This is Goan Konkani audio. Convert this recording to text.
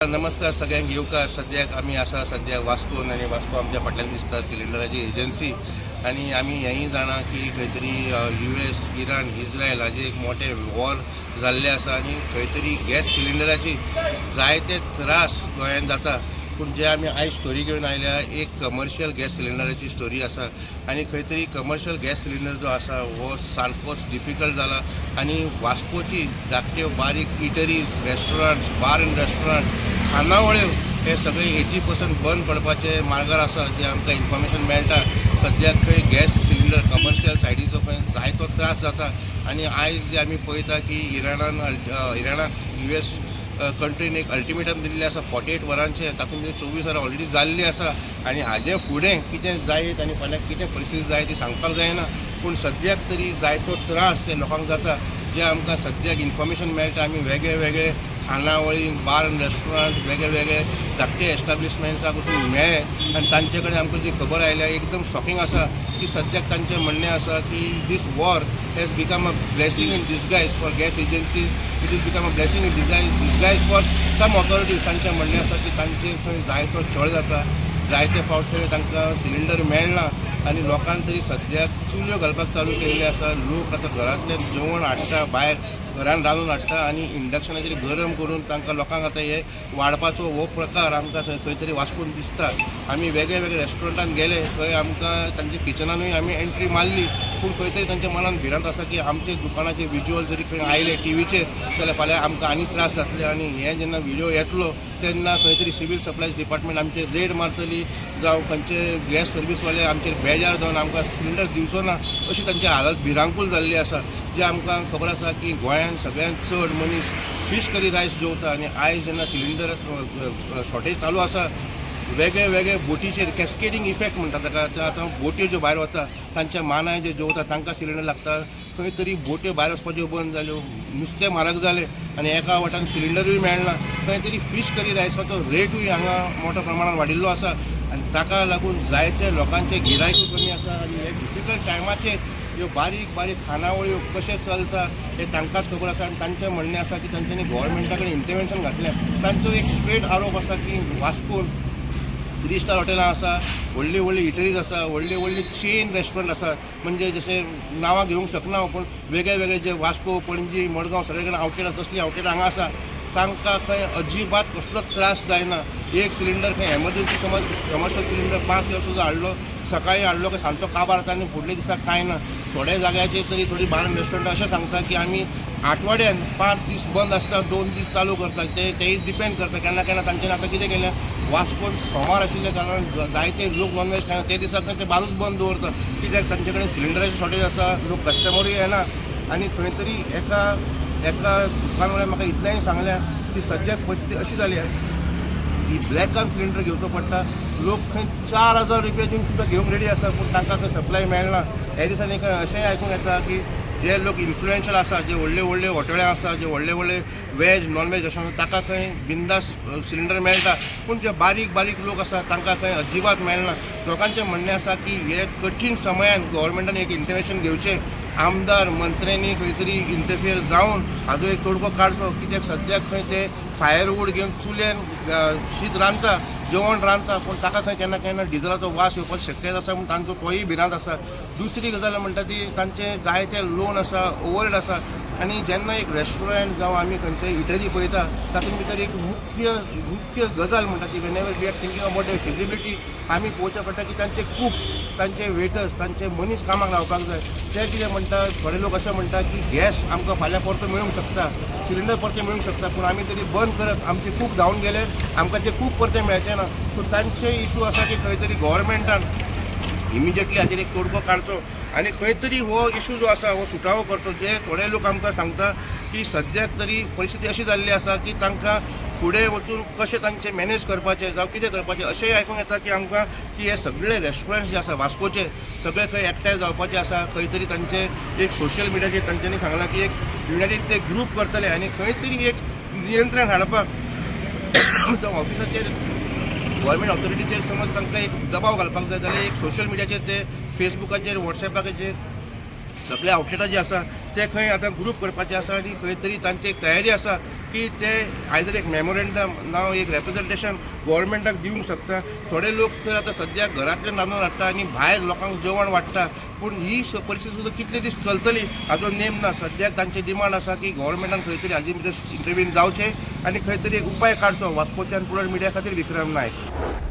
नमस्कार सगळ्यांक येवकार. सद्याक आमी आसा सद्याक वास्कोन आनी वास्को आमच्या फाटल्यान दिसता सिलिंडराची एजन्सी. आनी आमी हेंय जाणा की खंय तरी यूएस, इराण, इस्रायल हाजे एक मोठे वॉर जाल्लें आसा आनी खंय तरी गॅस सिलिंडराची जायते त्रास गोंयांत जाता. पूण जे आमी आयज स्टोरी घेवन आयल्या, एक कमर्शियल गॅस सिलिंडराची स्टोरी आसा. आनी खंय तरी कमर्शियल गॅस सिलिंडर जो आसा हो सारकोच डिफिकल्ट जाला आनी वास्कोची धाकट्यो बारीक eateries, restaurants, bar and restaurant, खानावळ्यो हे सगळे 80% बंद पडपाचे मार्गार आसा, जे आमकां इन्फॉर्मेशन मेळटा. सद्याक खंय गॅस सिलिंडर कमर्शियल सायडीचो खंय जायतो त्रास जाता. आनी आयज जे आमी पळयता की इराणाक यूएस कंट्रीन एक अल्टिमेटम दिल्लें आसा 48 वरांचें. तातूंत भितर 24 वरां ऑलरेडी जाल्लीं आसा आनी हाजे फुडें कितें जायत आनी फाल्यां कितें परिस्थिती जायत ती सांगपाक जायना. पूण सद्याक तरी जायतो त्रास हे लोकांक जाता. जे आमकां सद्याक इन्फॉर्मेशन मेळटा, आमी वेगळे वेगळे खानावळी, बार आनी रेस्टॉरंट, वेगळे वेगळे धाकटे एस्टाब्लिशमेंट्साक वचून मेळ्ळे आनी तांचे कडेन आमकां जी खबर आयल्या, एकदम शॉकिंग आसा की सद्याक तांचें म्हणणें आसा की this war has become a blessing in disguise for gas agencies, it is become a blessing in disguise for some authorities. तांचें म्हणणें आसा की तांचे थंय जायतो छळ जाता, जायते फावट थंय तांकां सिलिंडर मेळना आनी लोकांक तरी सद्याक चुल्यो घालपाक चालू केल्ले आसा. लोक आतां घरांतल्यान जेवण हाडटा, भायर घरान रांदून हाडटा आनी इंडक्शनाचेर गरम करून तांकां लोकांक आतां हे वाडपाचो हो प्रकार आमकां खंय तरी वास्कोन दिसता. आमी वेगळे वेगळे रेस्टॉरंटान गेले, थंय आमकां तांच्या किचनानूय आमी एंट्री मारली, पूण खंय तरी तांच्या मनान भिरांत आसा की आमचे दुकानाचे विज्युअल जरी खंय आयले टिवीचेर जाल्यार फाल्यां आमकां आनी त्रास जातले. आनी हें जेन्ना व्हिडियो येतलो तेन्ना खंय तरी सिवील सप्लायज डिपार्टमेंट आमचेर रेड मारतली जावं खंयचे गॅस सर्वीसवाले आमचेर बेजार जावन आमकां सिलिंडर दिवचो ना, अशी तांची हालत भिरांकूल जाल्ली आसा. जे आमकां खबर आसा की गोंयांत सगळ्यांत चड मनीस फीश करी रायस जेवता. आनी आयज जेन्ना सिलिंडर शॉर्टेज चालू आसा, वेगळे वेगळे बोटीचेर कॅस्केडींग इफेक्ट म्हणटा ताका. ते आतां बोट्यो ज्यो भायर वता, तांच्या मानाय जे जेवता तांकां सिलिंडर लागता. खंय तरी बोट्यो भायर वचपाच्यो बंद जाल्यो, नुस्तें म्हारग जालें आनी एका वाटान सिलिंडरूय मेळना. खंय तरी फीश करी रायसाचो रेटूय हांगा मोठ्या प्रमाणात वाडिल्लो आसा आनी ताका लागून जायते लोकांचे गिरायकूय कमी आसा. आनी हे डिफिकल्ट टायमाचेर ह्यो बारीक बारीक खानावळ्यो कशें चलता हें तांकांच खबर आसा. आनी तांचें म्हणणें आसा की तांच्यांनी गोवोरमेंटा कडेन इंटरवेन्शन घातलें. तांचो एक स्ट्रेट आरोप आसा की वास्कोन थ्री स्टार हॉटेलां आसा, व्हडली व्हडली इटरीज आसा, व्हडली व्हडली चेन रेस्टॉरंट आसा. म्हणजे जशें नांवां घेवंक शकना हांव, पूण वेगळे वेगळे जे वास्को, पणजी, मडगांव सगळे कडेन आवटलेट आसा, तसली आवटलेट हांगा आसा. तांकां खंय अजिबात कसलोच त्रास जायना. एक सिलिंडर खंय एमर्जन्सी समज कमर्शियल सिलिंडर 5 किलो सुद्दां हाडलो, सकाळी हाडलो काय सांजचो काबार जाता आनी फुडल्या दिसा कांय ना. थोड्या जाग्याचेर तरी थोडी बार रेस्टॉरंटां अशें सांगता की आमी आठवड्यान 5 दीस बंद आसता, 2 दीस चालू करता. ते तेय डिपेंड करता केन्ना केन्ना. तांच्यानी आतां कितें केलें, वास्कोन सोमार आशिल्ल्या कारणान जायते लोक नॉनवेज खायना, ते दिसा खंय ते बारूच बंद दवरता. कित्याक तांचे कडेन सिलिंडराची शॉर्टेज आसा, लोक कस्टमरूय येना. आनी खंय तरी एका एका दुकानवाल्यान म्हाका इतलेंय सांगलें की सद्याक परिस्थिती अशी जाल्या की ब्लॅकान सिलिंडर घेवचो पडटा. लोक खंय 4000 रुपया दिवन सुद्दां घेवंक रेडी आसा, पूण तांकां खंय सप्लाय मेळना. ह्या दिसांनी खंय अशेंय आयकूंक येता की जे लोक इन्फ्लुएन्शियल आसा, जे व्हडले व्हडले हॉटेलां आसा, जे व्हडले व्हडले वेज नॉन वेज रेस्टॉरंट, ताका खंय बिंदास सिलिंडर मेळटा, पूण जे बारीक बारीक लोक आसा तांकां खंय अजिबात मेळना. लोकांचें म्हणणें आसा की हे कठीण समयान गोवोरमेंटान एक इंटरवेन्शन घेवचें, आमदार मंत्र्यांनी खंय तरी इंटरफियर जावन हाजो एक तोडगो काडचो. कित्याक सद्याक खंय ते फायरवूड घेवन चुल्यान शीत रांदता, जेवण रांदता, पूण ताका खंय केन्ना केन्ना डिजलाचो वास येवपाची शक्यता आसा, म्हूण तांचो तोय भिरांत आसा. दुसरी गजाल म्हणटा ती तांचे जायते लोन आसा, ओवरहेड आसा. आनी जेन्ना एक रेस्टॉरंट जावं आमी खंयचेय इटरी पळयता, तातूंत भितर एक मुख्य मुख्य गजाल म्हणटा ती, whenever we are thinking about the feasibility, आमी पळोवचें पडटा की तांचे कुक्स, तांचे वेटर्स, तांचे मनीस कामाक लावपाक जाय. ते कितें म्हणटा, थोडे लोक अशें म्हणटा की गॅस आमकां फाल्यां परतो मेळूंक शकता, सिलिंडर परते मेळूंक शकता, पूण आमी तरी बंद करत आमचे कूक धांवन गेले, आमकां ते कूक परते मेळचे ना. सो तांचे इशू आसा की खंय तरी गोवोरमेंटान इमिजिएटली हाजेर एक तोडगो काडचो आनी खंय तरी हो इशू जो आसा हो सुटावो करचो. जे थोडे लोक आमकां सांगता की सद्याक तरी परिस्थिती अशी जाल्ली आसा की तांकां फुडें वचून कशें तांचें मॅनेज करपाचें जावं कितें करपाचें. अशेंय आयकूंक येता की आमकां की हे सगळे रेस्टॉरंट्स जे आसा वास्कोचे, सगळे खंय एकठांय जावपाचे आसा. खंय तरी तांचे एक सोशल मिडियाचेर तांच्यांनी सांगलां की एक युनायटेड ते ग्रूप करतले आनी खंय तरी एक नियंत्रण हाडपाक जावं ऑफिसाचेर, गव्हर्मेंट ऑथॉरिटीचेर समज तांकां एक दबाव घालपाक जाय जाल्यार एक सोशल मिडियाचेर ते फेसबुकाचेर, वॉट्सॅपाचेर सगळे आवटलेटां जे आसा ते खंय आतां ग्रूप करपाचे आसा आनी खंय तरी तांची एक तयारी आसा. की ते आयदर एक मेमोरेंडम ना एक रेप्रेजेंटेशन गव्हर्मेंटाक दिवंक शकता. थोडे लोक तर आतां सद्याक घरांतल्यान रांदून हाडटा आनी भायर लोकांक जेवण वाडटा, पूण ही परिस्थिती सुद्दां कितले दीस चलतली हाजो नेम ना. सद्याक तांची डिमांड आसा की गव्हर्मेंटान खंय तरी हाजे भितर इंटरवीन जावचें आनी खंय तरी एक उपाय काडचो. वास्कोच्यान पुरण मिडिया खातीर विक्रम नायक.